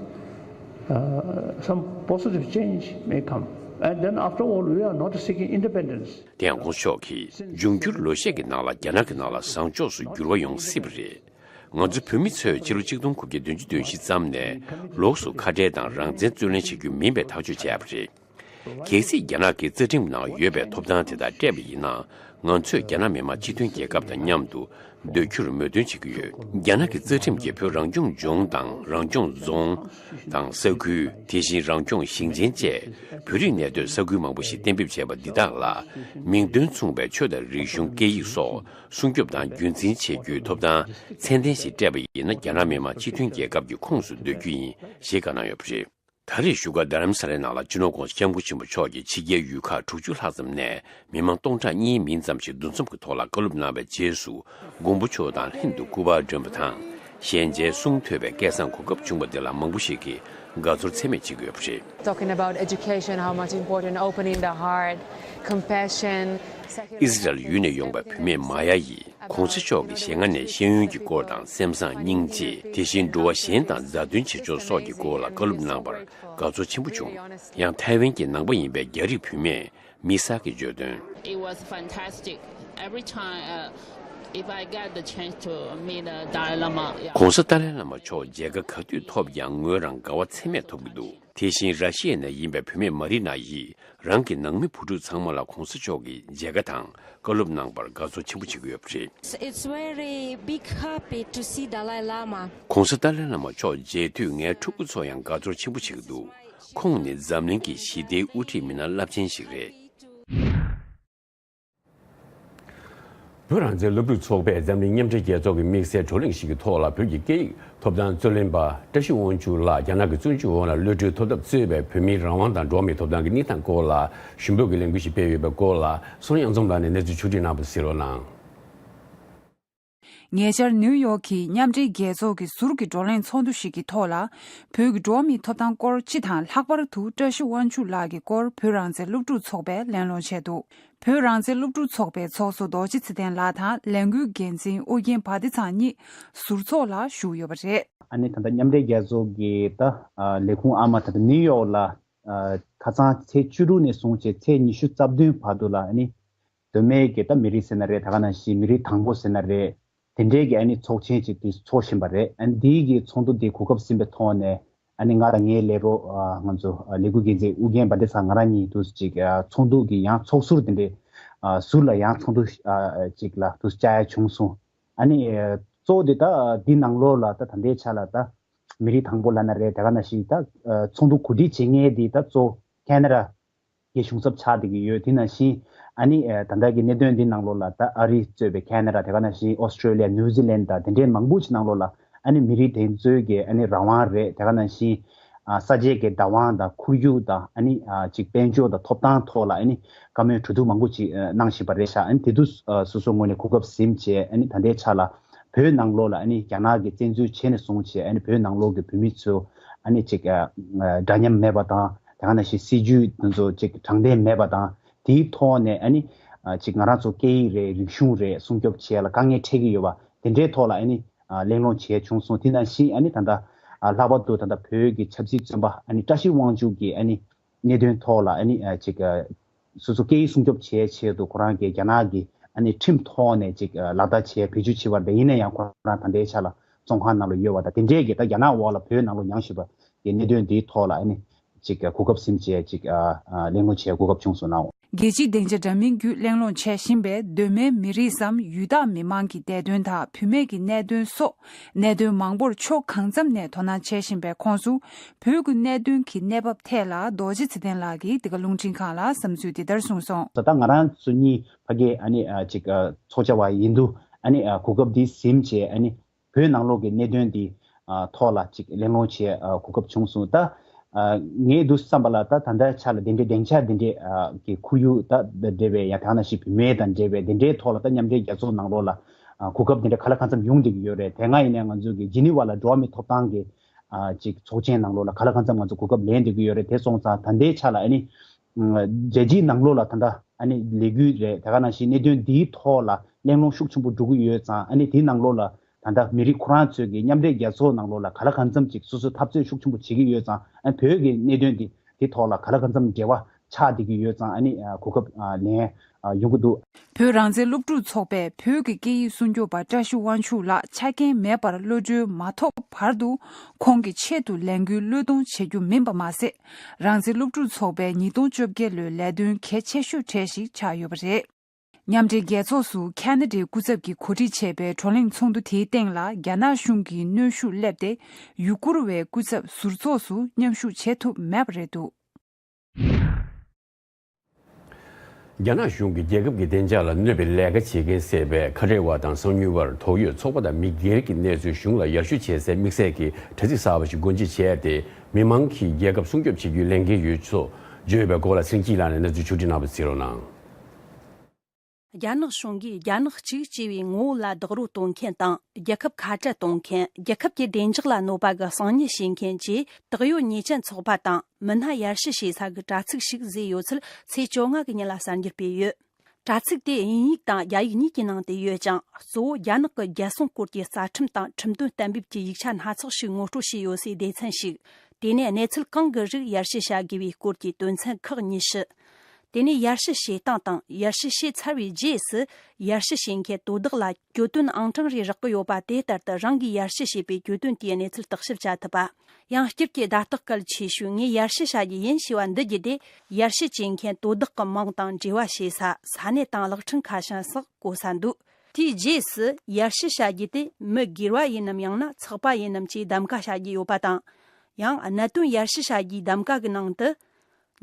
uh, some positive change may come. And then after all, we are not seeking independence. དེ་ཡང་༸གོང་ས་མཆོག་གིས་འབྱུང་འགྱུར་ལོ་ཤས་ཀྱི་ནང་ལ་རྒྱ་ནག་གི་ནང་ལ་བཟང་ཕྱོགས་སུ་འགྱུར་བ་ཡོང་སྲིད་པ་རེད། ང་ཚོ་བོད་མི་ཚོས་ཕྱི་ལོ་ཆིག་སྟོང་དགུ་བརྒྱ་བདུན་ཅུ་དོན་བཞི་ཙམ་ནས་ལོགས་སུ་ཁ་བྲལ་དང་རང་བཙན་རྩོད་ལེན་བྱེད་རྒྱུ་མིན་པའི་ཐག་གཅོད་བྱས་པ་རེད། གལ་སྲིད་རྒྱ་ནག་གི་རྩ་ཁྲིམས་ནང་ཡོད་པའི་ཐོབ་ཐང་དེ་དག་སྤྲད་པ་ཡིན་ན། ང་ཚོས་རྒྱ་ནག་མི་དམངས་སྤྱི་མཐུན་རྒྱལ་ཁབ་དང་མཉམ་དུ་སྡོད་རྒྱུར་མོས་མཐུན་བྱེད་ཀྱི་ཡོད། རྒྱ་ནག་གི་རྩ་ཁྲིམས་ཀྱིས་བོད་རང་སྐྱོང་ལྗོངས་དང་རང་སྐྱོང་རྫོང་དང་ས་ཁུལ། དེ་བཞིན་རང་སྐྱོང་ཞིང་ཆེན་བཅས་བོད་རིགས་གནས་སྡོད་ས་ཁུལ་མང་པོ་ཞིག་གཏན་འབེབས་བྱས་པ་འདི་དག་ལ། མིང་དོན་མཚུངས་པའི་ཆོས་དང་རིག་གཞུང་སྐད་ཡིག་སོགས་སྲུང་སྐྱོབ་དང་རྒྱུན་འཛིན་བྱེད་རྒྱུའི་ཐོབ་ཐང་ཚད་ལྡན་ཞིག་སྤྲད་པ་ཡིན་ན། རྒྱ་ནག་མི་དམངས་སྤྱི་མཐུན་རྒྱལ་ཁབ་ཀྱི་ཁོངས་སུ་སྡོད་རྒྱུ་ཡིན་ཞེས་བཀའ་གནང་ཡོད་པ་རེད། ད་རེས་བཞུགས་སྒར་རྡ་རམ་ས་ལའི་ནང་ལ་སྤྱི་ནོར་༸གོང་ས་༸སྐྱབས་མགོན་ཆེན་པོ་མཆོག་གིས་ཕྱི་རྒྱལ་ཡུལ་ཁག་དྲུག་ཅུ་ལྷག་ཙམ་ནས་མི་མང་སྟོང་ཕྲག་གཉིས་མིན་ཙམ་ཞིག་འདུ་འཛོམས་ཀྱི་ཐོག་ལ་བཀའ་སློབ་གནང་བའི་རྗེས་སུ། མགོན་པོ་མཆོག་དང་ལྷན་དུ་སྐུ་པར་སྒྲོན་པ་དང་། ཞལ་མཇལ་གསུང་ཐོས་པའི་སྐལ་བཟང་གོ་སྐབས་བྱུང་བ་དེ་ལ་མང་པོ་ཞིག་གིས་དགའ་ཚོར་ཚད་མེད་བྱེད་ཀྱི་ཡོད་པ་རེད། Talking about education, how much important opening the heart, compassion, sacrifice. ཨི་སི་རལ་ཡུལ་ནས་ཡོང་བའི་བུད་མེད་མ་ཡ་ཡིས། ༸གོང་ས་མཆོག་གི་ཞལ་སྔ་ནས་ཤེས་ཡོན་གྱི་སྐོར་དང་། སེམས་བཟང་སྙིང་རྗེ། དེ་བཞིན་འགྲོ་བ་གཞན་དང་མཛའ་མཐུན་བྱེད་ཕྱོགས་སོགས་ཀྱི་སྐོར་ལ་བཀའ་སློབ་གནང་བར་དགའ་ཚོར་ཆེན་པོ་བྱུང་། ཡང་ཐའེ་ཝན་གྱི་ནང་པ་ཡིན་པའི་རྒྱ་རིགས་བུད་མེད་མི་ས་གིས་བརྗོད་དོན། It was fantastic. Every time, uh, if I get the chance to meet the Dalai Lama, yeah. ༸གོང་ས་ཏཱ་ལའི་བླ་མ་མཆོག་མཇལ་ཁ་ག་དུས་ཐོབ་ཀྱང་ངོས་རང་དགའ་བ་ཚད་མེད་ཐོབ་ཀྱི་འདུག་དེ་བཞིན་ར་ཤི་ཡ་ནས་ཡིན་པའི་བུད་མེད་མ་རི་ན་ཡིས། རང་གི་ནང་མི་བུ་ཕྲུག་ཚང་མ་ལ་༸གོང་ས་མཆོག་གིས་མཇལ་ཁ་དང་བཀའ་སློབ་གནང་བར་དགའ་ཚོར་ཆེན་པོ་བྱེད་ཀྱི་ཡོད་པ་རེད། It's very big happy to see Dalai Lama. ༸གོང་ས་ཏཱ་ལའི་བླ་མ་མཆོག་མཇལ་དུས་ངའི་ཕྲུ་གུ་ཚོ་ཡང་དགའ་ཚོར་ཆེན་པོ་བྱེད་ཀྱི་འདུག་ཁོང་ནི་འཛམ་གླིང་གི་ཞི་བདེའི་དབུ་ཁྲིད་མི་སྣ་རླབས་ཆེན་ཞིག་རེད། བོད་རང་བཙན་སློབ་ཕྲུག་ཚོགས་པས་འཛམ་གླིང་མཉམ་འབྲེལ་རྒྱལ་ཚོགས་ཀྱི་དམིགས་བསལ་བགྲོ་གླེང་ཞིག་གི་ཐོག་ལ་བོད་ཀྱི་སྐད་ཡིག་ཐོབ་ཐང་རྩོད་ལེན་པ་བཀྲ་ཤིས་དབང་ཕྱུག་ལགས་རྒྱ་ནག་གི་བཙོན་འཇུག་འོག་ལ་གློད་གྲོལ་ཐོབ་ཐབས་གཙོས་པའི་བོད་མིའི་རང་དབང་དང་འགྲོ་བ་མིའི་ཐོབ་ཐང་གི་གནས་སྟངས་སྐོར་ལ་ཞུ་འབོད་ཀྱི་ལས་འགུལ་ཞིག་སྤེལ་ཡོད་པའི་སྐོར་ལ་བསོད་ནམས་དབྱངས་འཛོམས་ལགས་ནས་གནས་ཚུལ་ཕྱོགས་བསྒྲིགས་གནང་བ་གཟིགས་རོགས་གནང་། ཉེ་ཆར་ནིའུ་ཡོག་གི་མཉམ་འབྲེལ་རྒྱལ་ཚོགས་ཀྱི་ཟུར་གྱི་བགྲོ་གླེང་ཚོགས་འདུ་ཞིག་གི་ཐོག་ལ། བོད་ཀྱི་འགྲོ་བ་མིའི་ཐོབ་ཐང་སྐོར་སྤྱི་དང་། ལྷག་པར་དུ་བཀྲ་ཤིས་དབང་ཕྱུག་ལགས་ཀྱི་སྐོར་བོད་རང་བཙན་སློབ་ཕྲུག་ཚོགས་པས་གླེང་སློང་བྱས་འདུག་བོད་རང་བཙན་སློབ་ཕྲུག་ཚོགས་པའི་ཚོགས་གཙོ་རྡོ་རྗེ་ཚེ་བརྟན་ལགས་དང་ལས་འགུལ་འགན་འཛིན་ཨོ་རྒྱན་བྷ་ཏི་ཚང་གཉིས་ཟུར་ཚོགས་ལ་ཞུགས་ཡོད་པ་རེད། ཨ་ནི་ད་ལྟ་མཉམ་འབྲེལ་རྒྱལ་ཚོགས་ཀྱི་ད་ལས་ཁུངས་ཨ་མ་ད་ལྟ་ནིའུ་ཡོག་ལ་ཁ་སང་ཚེས་བཅུ་དྲུག་ནས་བཟུང་བྱས་ཚེས་ཉི་ཤུ་རྩ་བདུན་བར་དུ་ལ་ཨ་ནི་མདོ་སྨད་ཀྱི་ད་མི་རིགས་ཟེར་ན་རེད། ད་ག་ནང་བཞིན་མི་རིགས་དང་པོ་ཟེར་ན་རེད། དེ་འདྲའི་གི་ཨ་ནི་ཚོགས་ཆེན་ཅིག་དེ་ཚོགས་བཞིན་པ་རེད། ཨ་ནི་འདིའི་གི་ཚོགས་འདུ་དེ་གོ་སྐབས་ཟིན་པའི་ཐོག་ནས་ཨ་ནི་ང་དང་ངའི་ལས་རོགས་ང་ཚོ་ལས་འགུལ་འགན་འཛིན་ཨུ་རྒྱན་བྷ་ཏི་ཚང་ང་རང་གཉིས་དུ་ཅིག་ཚོགས་འདུ་གི་ཡང་ཚོགས་ཟུར་དེ་འདྲའི་ཟུར་ལ་ཡང་ཚོགས་འདུ་ཅིག་ལ་དུ་བཅར་ཡ་བྱུང་སོང་། ཨ་ནི་གཙོ་བོ་དེ་ད་འདི་ནང་ལོགས་ལ་ད་ད་ལྟའི་ཆ་ལ་ད་མི་རིགས་དང་པོ་ལབ་ན་རེད། ད་ག་ནང་བཞིན་ད་ཚོགས་འདུ་གོ་སྒྲིག་བྱེད་མཁན་དེ་ད་གཙོ་ཁེ་ན་ཌ། གི་གཞུང་ཚབ་ཆགས་བསྡད་ཀྱི་ཡོད། དེ་ནང་བཞིན་ཨ་ནི་ཨ་ད་ལྟ་གི་གནད་དོན་འདི་ནང་ལོགས་ལ་ད་ཨ་རི་གཙོས་པའི་ཁེ་ན་ཌ། དེ་ག་ནང་བཞིན་ཨོ་སི་ཀྲོ་ལི་ཡ། ནིའུ་ཛི་ལན་དང་དེ་འདྲའི་མང་པོ་ཞིག་ནང་ལོགས་ལ་ཨ་ནི་མི་རིགས་དེ་ཚོའི་གི་ཨ་ནི་རང་དབང་རེད། དེ་ག་ནང་བཞིན་ཨ་ས་ཆའི་གི་བདག་དབང་དང་ཁོར་ཡུག་དང་ཨ་ནི་ཨ་ཅིག་དཔལ་འབྱོར་དང་ཐོབ་ཐང་ཐོག་ལ་ཨ་ནི་བཀའ་མོལ་གྲོས་བསྡུར་མང་པོ་ཅིག་ཨ་གནང་བཞིན་པ་རེད་ཤག་ཨ་ནི་དེ་དུས་ཨ་སོ་སོ་ངོས་ནས་གོ་སྐབས་ཟིན་བྱས། ཨ་ནི་ད་ལྟའི་ཆ་ལ་བོད་ནང་ལོགས་ལ་ཨ་ནི་རྒྱ་ནག་གིས་བཙན་འཛུལ་བྱས་ནས་བཟུང་བྱས། ཨ་ནི་བོད་ནང་ལོགས་ཀྱི་བོད་མི་ཚོ་ཨ་ནི་ཅིག་ཨ་འདྲ་མཉམ་མེད་པ་དང་། དེ་ག་ནང་བཞིན་སྲིད་ཇུས་དེ་ཚོ་ཅིག་དྲང་བདེན་མེད་པ་དང་། དེའི་ཐོག་ནས་ཨ་ནི་ཨ་ཅིག་ང་རང་ཚོ་སྐད་ཡིག་རེད། རིག་གཞུང་རེད། སྲུང་སྐྱོབ་བྱེད་ཡ་ལ་དཀའ་ངལ་འཕྲད་ཀྱི་ཡོད་པ་དེ་འདྲའི་ཐོག་ལ་ཨ་ནི་ཨ་གླེང་སློང་བྱས་བྱུང་སོང་། དེ་ནང་བཞིན་ཨ་ནི་ད་ལྟ་ཨ་ལྷག་པར་དུ་ད་ལྟ་བོད་ཀྱི་ཆབ་སྲིད་བཙོན་པ་ཨ་ནི་བཀྲ་ཤིས་དབང་ཕྱུག་གི་ཨ་ནི་གནད་དོན་ཐོག་ལ་ཨ་ནི་ཨ་ཅིག་ཨ་སོ་སོ་སྐད་ཡིག་སྲུང་སྐྱོབ་བྱེད་ཆེད་དུ་ཁོ་རང་གིས་རྒྱ་ནག་གི་ཨ་ནི་ཁྲིམས་ཐོག་ནས་ཅིག་ཨ་ལག་བསྟར་བྱས་བེད་སྤྱོད་བྱས་པ་རེད། ཡིན་ན་ཡང་ཁོ་རང་ད་ལྟའི་ཆ་ལ་བཙོན་ཁང་ནང་ལ་ཡོད་པ་དང་། དེ་འདྲའི་གི་ད་རྒྱ་ནག་འོག་ལ་བོད་ནང་ལ་མྱངས་བཞིན་པ་གི་གནད་དོན་འདིའི་ཐོག་ལ་ཨ་ནི་ཅིག་གོ་སྐབས་ཟིན་བྱས་ཅིག་ཨ་ཨ་གླེང་སློང་བྱེད་གོ་སྐབས་བྱུང་སོང་ནའོ། རྒྱལ་སྤྱིའི་སྡིངས་ཆ་འདྲ་མིན་བརྒྱུད་གླེང་སློང་བྱས་བཞིན་པའི་གདོད་མའི་མི་རིགས་སམ་ཡུལ་བདག་མི་མང་གི་བདེ་དོན་དང་བུད་མེད་ཀྱི་གནད་དོན་སོགས་གནད་དོན་མང་པོར་ཕྱོགས་གང་འཚམ་ནས་དོ་སྣང་བྱེད་བཞིན་པའི་ཁོངས་སུ། བོད་ཀྱི་གནད་དོན་གྱི་གནས་བབ་ཐད་ལ་རྡོ་རྗེ་ཚེ་བརྟན་ལགས་ཀྱིས་འདི་ག་རླུང་འཕྲིན་ཁང་ལ་བསམ་ཚུལ་འདི་ལྟར་གསུངས་སོང་། ད་ལྟ་ང་རང་ཚོ་གཉིས་ཕ་གིའི་ཨ་ནི་ཨ་ཅིག་ཨ་ཚོགས་བཅར་བ་ཡིན་དུས་ཨ་ནི་ཨ་གོ་སྐབས་འདི་ཟིན་བྱས། ཨ་ནི་བོད་ནང་ལོགས་ཀྱི་གནད་དོན་འདི་ཨ་ཐོག་ལ་ཅིག་གླེང་སློང་བྱེད་ཨ་གོ་སྐབས་བྱུང་སོང་། ད་ཨ་ངས་འདུག་བསམ་པ་ལ་ད་ད་ལྟའི་ཆ་ལ་དེ་འདྲའི་སྡིངས་ཆ་འདི་འདྲའི་ཨ་གི་ཁོར་ཡུག་དང་འབྲེལ་བའི་ཡང་དེ་ག་ནང་བཞིན་བུད་མེད་དང་འབྲེལ་བའི་དེ་འདྲའི་ཐོག་ལ་ད་མཉམ་འབྲེལ་རྒྱལ་ཚོགས་ནང་ལོགས་ལ་ཨ་གོ་སྐབས་དེ་འདྲ་ག་ལ་གང་འཚམ་ཡོང་བསྡད་ཀྱི་ཡོད་རེད། དེ་སྔ་ཡིན་ནའི་ང་ཚོ་གི་ཇི་ནི་ཝ་ལ་འགྲོ་བ་མིའི་ཐོབ་ཐང་གི་ཨ་ཅིག་ཚོགས་ཆེན་ནང་ལོགས་ལ་ག་ལ་གང་འཚམ་ང་ཚོ་གོ་སྐབས་ལེན་བསྡད་ཀྱི་ཡོད་རེད། དེ་སོང་ཙང་ད་ལྟའི་ཆ་ལ་ཨ་ནི་རྒྱལ་སྤྱིའི་ནང་ལོགས་ལ་ད་ལྟ་ཨ་ནི་ལས་འགུལ་རེད། དེ་ག་ནང་བཞིན་གནད་དོན་འདིའི་ཐོག་ལ་གླེང་སློང་ཤུགས་ཆེན་པོ་འགྲོ་གི་ཡོད་ཙང་། ཨ་ནི་དེའི་ནང་ལོགས་ལ་ད་ལྟ་མི་རིགས་ཁོ་རང་ཚོས་ཀྱི་མཉམ་འབྲེལ་རྒྱལ་ཚོགས་ནང་ལོགས་ལ་ག་ལ་གང་འཚམ་ཅིག་སོ་སོའི་འཐབ་རྩོད་ཤུགས་ཆེན་པོ་བྱེད་ཀྱི་ཡོད་ཙང་། ཨ་ནི་བོད་ཀྱི་གནད་དོན་འདི་དེ་ཐོག་ལ་ག་ལ་གང་འཚམ་འབྲེལ་བ་ཆགས་བསྡད་ཀྱི་ཡོད་ཙང་། ཨ་ནི་ཨ་གོ་སྐབས་ཨ་ལེན་ཨ་ཡོང་གི་འདུག་བོད་རང་བཙན་སློབ་ཕྲུག་ཚོགས་པས་བོད་ཀྱི་སྐད་ཡིག་སྲུང་སྐྱོབ་པ་བཀྲ་ཤིས་དབང་ཕྱུག་ལགས་ཆ་རྐྱེན་མེད་པར་གློད་གྲོལ་མ་ཐོབ་བར་དུ། ཁོང་གི་ཆེད་དུ་ལས་འགུལ་བློས་གཏོང་བྱེད་རྒྱུ་མིན་པ་མ་ཟད། རང་བཙན་སློབ་ཕྲུག་ཚོགས་པའི་ཉིས་སྟོང་བཅོ་བརྒྱད་ལོའི་ལས་དོན་གལ་ཆེ་ཤོས་གྲས་ཤིག་ཆགས་ཡོད་པ་རེད། མཉམ་འབྲེལ་རྒྱལ་ཚོགས་སུ་ཁ་ན་ཌའི་སྐུ་ཚབ་ཀྱིས་གོ་སྒྲིག་བྱས་པའི་བགྲོ་གླེང་ཚོགས་འདུ་དེའི་སྟེང་ལ་རྒྱ་ནག་གཞུང་གིས་གནོན་ཤུགས་སླེབས་ཏེ། ཡུ་གུར་བའི་སྐུ་ཚབ་ཟུར་ཚོགས་སུ་མཉམ་ཞུགས་བྱེད་ཐུབ་མེད་པ་རེད་འདུག་རྒྱ་ནག་གཞུང་གིས་རྒྱལ་ཁབ་ཀྱི་བདེ་འཇགས་ལ་གནོད་པའི་ལས་ཀ་བྱེད་མཁན་བསད་པའི་ཁ་བྲལ་བ་དང་གསང་ཉུལ་བར་དོགས་ཡོད་ཚོགས་པ་དང་མི་སྒེར་གྱི་གནས་ཚུལ་གཞུང་ལ་ཡར་ཞུ་བྱེད་སའི་དམིགས་བསལ་གྱི་དྲ་ཚིགས་གསར་པ་ཞིག་སྒོ་འབྱེད་བྱས་ཏེ། མི་མང་གིས་རྒྱལ་ཁབ་སྲུང་སྐྱོབ་བྱེད་རྒྱུའི་ལས་འགན་ཡོད་ཚུལ་བརྗོད་ཡོད་པའི་སྐོར་ལ་ཚེ་རིང་སྐྱིད་ལགས་ནས་གནས་ཚུལ་ཕྱོགས་བསྒྲིགས་གནང་བ་གཟིགས་རོགས་གནང་། རྒྱ་ནག་གཞུང་གིས་རྒྱ་ནག་གཅིག་ཅེས་པའི་ངོ་བོ་ལ་རྡོག་རོལ་གཏོང་མཁན་དང་། རྒྱལ་ཁབ་ཁ་བྲལ་གཏོང་མཁན། རྒྱལ་ཁབ་ཀྱི་བདེ་འཇགས་ལ་གནོད་པ་གི་གསང་ཉུལ་བྱེད་མཁན་བཅས་བདག་ཡོད་ཉེས་ཅན་ཚོགས་པ་དང་མི་སྣ་ཡར་ཞུ་བྱེད་ས་གི་དྲ་ཚིགས་ཤིག་བཟོས་ཡོད་ཚུལ་ཚེས་བཅོ་ལྔ་གི་ཉིན་ལ་གསར་འགྱུར་སྤེལ་ཡོད། དྲ་ཚིགས་དེ་དབྱིན་ཡིག་དང་རྒྱ་ཡིག་གཉིས་ཀྱི་ནང་དུ་ཡོད་ཅིང་། གཙོ་བོ་རྒྱ་ནག་གི་རྒྱལ་སྲུང་སྐོར་གྱི་རྩ་ཁྲིམས་དང་ཁྲིམས་དོན་གཏན་འབེབས་ཀྱི་ཡིག་ཆ་སྣ་ཚོགས་ཤིག་ངོ་སྤྲོད་བྱས་ཡོད་སའི་སྡེ་ཚན་ཞིག་དེ་ནས་གནས་ཚུལ་གང་གི་རིགས་ཡར་ཞུ་བྱ་དགོས་པའི་སྐོར་གྱི་དོན་ཚན་ཁག་ཉི་ཤུ། དེ་ནས་ཡར་ཞུ་བྱེད་སྟངས་དང་། ཡར་ཞུ་བྱས་ཚར་བའི་རྗེས་སུ་ཡར་ཞུ་བྱེད་མཁན་དོ་བདག་ལ་གྱོད་དོན་ཨང་གྲངས་རེ་རག་གི་ཡོད་པ། དེ་ལྟར་དུ་རང་གིས་ཡར་ཞུ་བྱས་པའི་གྱོད་དོན་དེའི་གནས་ཚུལ་བརྟག་ཞིབ་བྱ་ཐུབ་པ། ཡང་སྤྱིར་གྱི་བརྡ་རྟགས་གལ་ཆེ་ཤོས་ངས་ཡར་ཞུ་བྱ་རྒྱུ་ཡིན་ཞེས་པ་འདི་བརྒྱུད་དེ། ཡར་ཞུ་བྱེད་མཁན་དོ་བདག་གི་མིང་དང་འབྲེལ་བ་བྱེད་ས། ས་གནས་དང་གློག་འཕྲིན་ཁ་བྱང་སོགས་བཀོད་ས་འདུག་དེའི་རྗེས་སུ་ཡར་ཞུ་བྱ་རྒྱུ་དེ་མི་སྒེར་བ་ཡིན་ནམ། ཡང་ན་ཚོགས་པ་ཡིན་ནམ་བཅས་གདམ་ག་བྱ་རྒྱུ་ཡོད་པ་དང་། ཡང་གནད་དོན་ཡར་ཞུ་བྱ་རྒྱུའི་གདམ་ག་གི་ནང་དུ།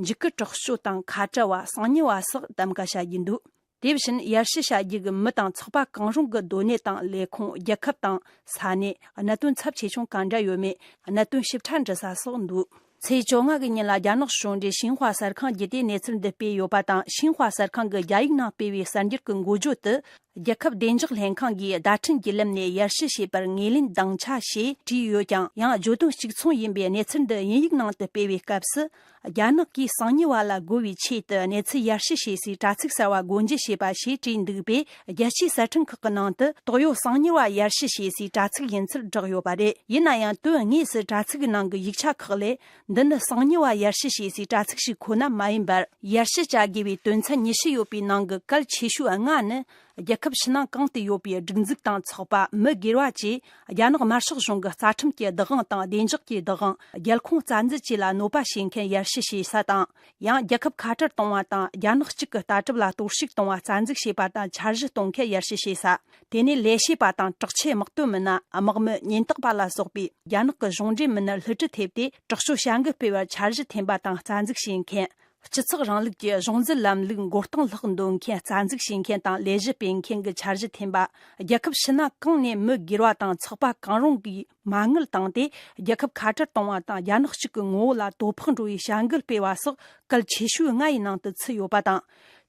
འཇིགས་སྐུལ་དྲག་སྤྱོད་དང་ཁ་བྲལ་བ། གསང་ཉུལ་བ་སོགས་གདམ་ག་བྱ་རྒྱུ་འདུག་དེ་བཞིན་ཡར་ཞུ་བྱ་རྒྱུ་གི་མི་དང་ཚོགས་པ་གང་རུང་གི་སྡོད་གནས་དང་ལས་ཁུངས། རྒྱལ་ཁབ་དང་ས་གནས། གནད་དོན་ཚབས་ཆེ་ཆུང་གང་འདྲ་ཡོད་མེད། གནད་དོན་ཞིབ་ཕྲ་འདྲི་ས་སོགས་འདུག་ཚེས་བཅོ་ལྔ་གི་ཉིན་ལ་རྒྱ་ནག་གཞུང་འབྲེལ་ཤིན་ཧྭ་གསར་ཁང་བརྒྱུད་དེ་གནས་ཚུལ་འདི་སྤེལ་ཡོད་པ་དང་། ཤིན་ཧྭ་གསར་ཁང་གི་རྒྱ་ཡིག་ནང་སྤེལ་བའི་གསར་འགྱུར་གྱི་འགོ་བརྗོད་དུ། རྒྱལ་ཁབ་བདེ་འཇགས་ལྷན་ཁང་གིས་བརྡ་འཕྲིན་བརྒྱུད་ལམ་ནས་ཡར་ཞུ་བྱས་པར་ངོས་ལེན་དང་ཆ་ཞེས་བྲིས་ཡོད་ཀྱང་། ཡང་བརྗོད་དོན་གཅིག་མཚུངས་ཡིན་པའི་གནས་ཚུལ་འདི་དབྱིན་ཡིག་ནང་དུ་སྤེལ་བའི་སྐབས་སུ། རྒྱ་ནག་གིས་གསང་ཉུལ་བ་ལ་རྒོལ་བའི་ཆེད་དུ་གནས་ཚུལ་ཡར་ཞུ་བྱེད་སའི་དྲ་ཚིགས་གསར་བ་སྒོ་འབྱེད་བྱས་པ་ཞེས་བྲིས་འདུག་པས། རྒྱལ་སྤྱིའི་གསར་འཕྲིན་ཁག་གི་ནང་དུ་དོགས་ཡོད་གསང་ཉུལ་བ་ཡར་ཞུ་བྱེད་སའི་དྲ་ཚིགས་ཡིན་ཚུལ་བསྒྲགས་ཡོད་པ་རེད། ཡིན་ན་ཡང་དོན་དངོས་སུ་དྲ་ཚིགས་ནང་གི་ཡིག་ཆ་ཁག་ལས། འདི་ནི་གསང་ཉུལ་བ་ཡར་ཞུ་བྱེད་སའི་དྲ་ཚིགས་ཤིག་ཁོ་ན་མ་ཡིན་པར། ཡར་ཞུ་བྱ་དགོས་པའི་དོན་ཚན་ཉི་ཤུ་ཡོད་པའི་ནང་གི་གལ་ཆེ་ཤོས་ལྔ་ནི། རྒྱལ་ཁབ་ཕྱི་ནང་གང་དུ་ཡོད་པའི་སྒྲིག་འཛུགས་དང་ཚོགས་པ། མི་སྒེར་བ་བཅས་རྒྱ་ནག་དམར་ཤོག་གཞུང་གི་རྩ་ཁྲིམས་ཀྱི་བདག་དབང་དང་བདེ་འཇགས་ཀྱི་བདག་དབང་། རྒྱལ་ཁོངས་རྩ་འཛུགས་བཅས་ལ་གནོད་པ་བྱེད་མཁན་ཡར་ཞུ་བྱེད་ས་དང་། ཡང་རྒྱལ་ཁབ་ཁ་བྲལ་གཏོང་བ་དང་། རྒྱ་ནག་གཅིག་གི་ལྟ་གྲུབ་ལ་གཏོར་བཤིག་གཏོང་བ་རྩ་འཛུགས་བྱེད་པ་དང་། འཆར་གཞི་གཏོང་མཁན་ཡར་ཞུ་བྱེད་ས། དེ་ནས་ལས་བྱེད་པ་དང་། དྲག་ཆས་དམག་དོན་མི་སྣ། དམག་མི། ཉེན་རྟོག་པ་ལ་སོགས་པའི་རྒྱ་ནག་གི་གཞུང་འབྲེལ་མི་སྣར་སླུ་བྲིད་ཐེབས་ཏེ། དྲག་སྤྱོད་བྱ་འགུལ་སྤེལ་བར་འཆར་གཞི་འཐེན་པ་དང་རྩ་འཛུགས་བྱེད་མཁན། སྤྱི་ཚོགས་རིང་ལུགས་ཀྱི་གཞུང་འཛིན་ལམ་ལུགས་མགོ་རྟིང་སློག་འདོད་མཁན། རྩ་འཛུགས་བྱེད་མཁན་དང་ལས་གཞི་སྤེལ་མཁན་གྱི་འཆར་གཞི་འཐེན་པ། རྒྱལ་ཁབ་ཕྱི་ནང་གང་ནས་མི་སྒེར་བ་དང་ཚོགས་པ་གང་རུང་གིས་མ་དངུལ་བཏང་སྟེ། རྒྱལ་ཁབ་ཁ་བྲལ་གཏོང་བ་དང་རྒྱ་ནག་གཅིག་གི་ངོ་བོ་ལ་དོ་ཕོག་འགྲོ་བའི་བྱ་འགུལ་སྤེལ་བ་སོགས་གལ་ཆེ་ཤོས་ལྔ་ཡི་ནང་དུ་ཚུད་ཡོད་པ་དང་།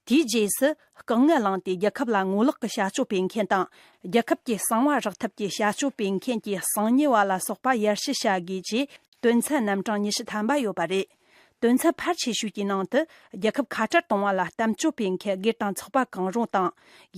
དེའི་རྗེས་སུ་རྐང་ངར་བླངས་ཏེ་རྒྱལ་ཁབ་ལ་ངོ་ལོག་གི་བྱ་སྤྱོད་སྤེལ་མཁན་དང་། རྒྱལ་ཁབ་ཀྱི་གསང་བ་རག་ཐབས་ཀྱི་བྱ་སྤྱོད་སྤེལ་མཁན་གྱི་གསང་ཉུལ་བ་ལ་སོགས་པ་ཡར་ཞུ་བྱ་དགོས་ཅེས་དོན་ཚན་རྣམ་གྲངས་ཉི་ཤུ་ཐམ་པ་ཡོད་པ་རེད། དོན་ཚན་ཕལ་ཆེ་ཤོས་ཀྱི་ནང་དུ། རྒྱལ་ཁབ་ཁ་བྲལ་གཏོང་བ་ལ་གཏམ་བརྗོད་སྤེལ་མཁན་སྒེར་དང་ཚོགས་པ་གང་རུང་དང་།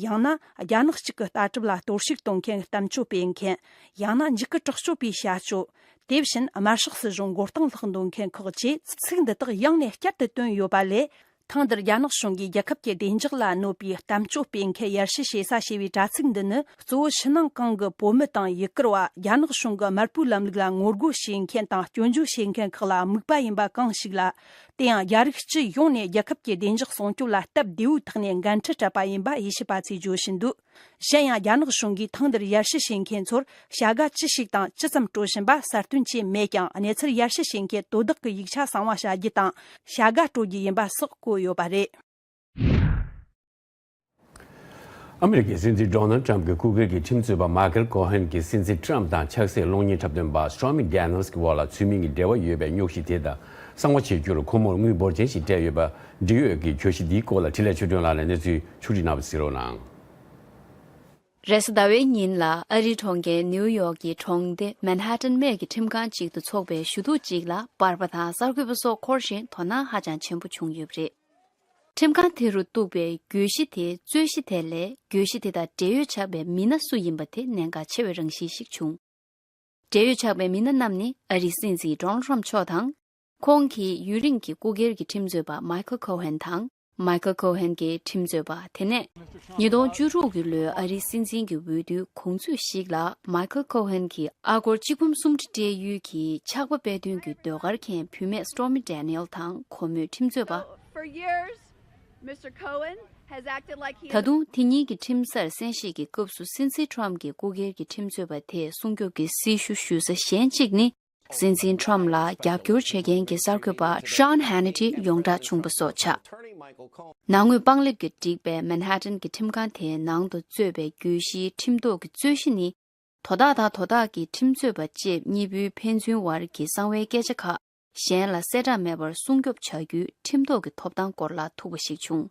ཡང་ན་རྒྱ་ནག་གཅིག་གི་ལྟ་གྲུབ་ལ་གཏོར་བཤིག་གཏོང་མཁན་གཏམ་བརྗོད་སྤེལ་མཁན། ཡང་ན་འཇིགས་སྐུལ་དྲག་སྤྱོད་པའི་བྱ་སྤྱོད། དེ་བཞིན་དམར་ཤོག་སྲིད་གཞུང་མགོ་རྟིང་སློག་འདོད་མཁན་ཁག་ཅེས་ཚིག་འདི་དག་ཡང་ནས་བསྐྱར་དུ་བཏོན་ཡོད་པ་ལས། ཐེངས་འདིར་རྒྱ་ནག་གཞུང་གིས་རྒྱལ་ཁབ་ཀྱི་བདེ་འཇགས་ལ་གནོད་པའི་གཏམ་བརྗོད་སྤེལ་མཁན་ཡར་ཞུ་བྱེད་ས་ཞེས་པའི་དྲ་ཚིགས་འདི་ནི། གཙོ་བོ་ཕྱི་ནང་གང་གི་བོད་མི་དང་ཡུ་གུར་བ། རྒྱ་ནག་གཞུང་གི་དམར་པོའི་ལམ་ལུགས་ལ་ངོ་རྒོལ་བྱེད་མཁན་དང་སྐྱོན་བརྗོད་བྱེད་མཁན་ཁག་ལ་དམིགས་པ་ཡིན་པ་གང་ཞིག་ལ། དེ་ཡང་རྒྱ་རིགས་སྤྱི་ཡོངས་ནས་རྒྱལ་ཁབ་ཀྱི་བདེ་འཇགས་སྲུང་སྐྱོབ་ལ་སྟབས་བདེ་བོའི་ཐོག་ནས་འགན་འཁྲི་སྤྲད་པ་ཡིན་པ་དབྱེ་ཞིབ་པ་ཚོས་བརྗོད་བཞིན་འདུག་གཞན་ཡང་། རྒྱ་ནག་གཞུང་གིས་ཐེངས་འདིར་ཡར་ཞུ་བྱེད་མཁན་ཚོར་བྱ་དགའ་ཅི་ཞིག་དང་ཅི་ཙམ་སྤྲོད་བཞིན་པ་གསལ་སྟོན་བྱས་མེད་ཀྱང་། གནས་ཚུལ་ཡར་ཞུ་བྱེད་མཁན་དོ་བདག་གི་ཡིག་ཆ་གསང་བ་བྱ་རྒྱུ་དང་བྱ་དགའ་སྤྲོད་རྒྱུ་ཡིན་པ་སོགས་བཀོད་ཡོད་པ་རེད། ཨ་མི་རི་ཀའི་སྲིད་འཛིན་ཌོ་ནལ་ཌི་ཊརམ་ཕི་གྱི་སྐུ་སྒེར་གྱི་ཁྲིམས་རྩོད་པ་མའི་ཁལ་ཁོ་ཧན་གྱིས་སྲིད་འཛིན་ཊརམ་ཕི་དང་ཆགས་སྲེད་གློག་བརྙན་འཁྲབ་སྟོན་པ་སི་ཊོར་མི་ཌེ་ནེལ་སི་གྱི་འོག་ལ་ཚུལ་མིན་གྱི་འབྲེལ་བ་ཡོད་པའི་རྙོག་གཞི་དེ་དང་གསང་བ་བྱེད་རྒྱུར་ཁོ་མོར་དངུལ་འབོར་ཆེན་ཞིག་སྤྲད་ཡོད་པ་འབྲེལ་ཡོད་ཀྱི་གྱོད་གཞི་འདིའི་སྐོར་ལ་འཕྲིན་ལས་ཆོས་སྒྲོན་ལགས་ནས་གནས་ཚུལ་ཕྱོགས་སྒྲིག་གནང་བ་གཟིགས་རོགས་གནང་། རེས་གཟའ་ཟླ་བའི་ཉིན་ལ་ཨ་རིའི་གྲོང་ཁྱེར་ནིའུ་ཡོག་གི་གྲོང་སྡེ་མན་ཧ་ཏན་སྨད་ཀྱི་ཁྲིམས་ཁང་ཅིག་ཏུ་འཚོགས་པའི་ཞུ་གཏུག་ཅིག་ལ་པར་པ་དང་གསར་འགོད་པ་སོགས་འཁོར་ཞིང་དོ་སྣང་ཧ་ཅང་ཆེན་པོ་བྱུང་ཡོད་པ་རེད། ཁྲིམས་ཁང་དེ་རུ་གཏུགས་པའི་གྱོད་གཞི་དེ་རྩོད་གཞི་དེ་ལས་གྱོད་གཞི་དེ་དང་འབྲེལ་ཡོད་ཆགས་པའི་མི་སྣ་སུ་ཡིན་པ་དེ་གནད་འགག་ཆེ་བའི་རང་བཞིན་ཞིག་བྱུང་། འབྲེལ་ཡོད་ཆགས་པའི་མི་སྣ་རྣམས་ནི་ཨ་རིའི་སྲིད་འཛིན་ཌོ་ནལ་ཊརམ་མཆོག་དང་། ཁོང་གི་ཡུན་རིང་གི་སྐུ་སྒེར་གྱི་ཁྲིམས་རྩོད་པ་མའི་ཁལ་ཁོ་ཧན་དང་། མའི་ཁལ་ཁོ་ཧན་གྱི་ཁྲིམས་རྩོད་པ་དེ་ནས་ཉིས་སྟོང་བཅུ་དྲུག་གི་ལོའི་ཨ་རིའི་སྲིད་འཛིན་གྱི་འོས་བསྡུའི་གོང་ཚུད་ཞིག་ལ་མའི་ཁལ་ཁོ་ཧན་གྱིས་ཨ་སྒོར་གཅིག་འབུམ་སུམ་ཁྲི་སྤྲད་ཡུལ་གྱི་ཆགས་པ་སྤེལ་དོན་གྱི་ཟློས་གར་མཁན་བུད་མེད་སི་ཊོར་མི་ཌེ་ནི་ཨེལ་དང་ཁོ་མོའི་ཁྲིམས་རྩོད་པ། For years, Mister Cohen has acted like he ད་དུང་དེ་ཉིད་ཀྱི་ཁྲིམས་སར་གསན་བཞེས་ཀྱི་སྐབས་སུ་སྲིད་འཛིན་ཊརམ་གྱི་སྐུ་སྒེར་གྱི་ཁྲིམས་རྩོད་པ་དེས་སྲུང་སྐྱོབ་ཀྱི་སྲི་ཞུ་ཞུ་ས་གཞན་གཅིག་ནི། སྲིད་འཛིན་ཊརམ་ལ་རྒྱབ་སྐྱོར་བྱེད་མཁན་གྱི་གསར་འགོད་པ་ཤཱན་ཧན་ནི་ཊི་ཡོངས་གྲགས་བྱུང་བ་སོགས་ཆགས། ནང་དངོས་པང་ལེབ་ཀྱིས་བསྒྲིགས་པའི་མན་ཧ་ཏན་གྱི་ཁྲིམས་ཁང་དེའི་ནང་དུ་གཙོས་པའི་གྱོད་གཞིའི་ཁྲིམས་ཐོག་གི་རྩོད་གཞི་ནི། དོ་བདག་དང་དོ་བདག་གི་ཁྲིམས་རྩོད་པ་བཅས་གཉིས་པོའི་ཕན་ཚུན་བར་གྱི་གསང་བའི་སྐད་ཆ་ཁག་གཞན་ལ་གསལ་བསྒྲགས་མེད་པར་སྲུང་སྐྱོབ་བྱ་རྒྱུའི་ཁྲིམས་ཐོག་གི་ཐོབ་ཐང་སྐོར་ལ་ཐུག་པ་ཞིག་བྱུང་།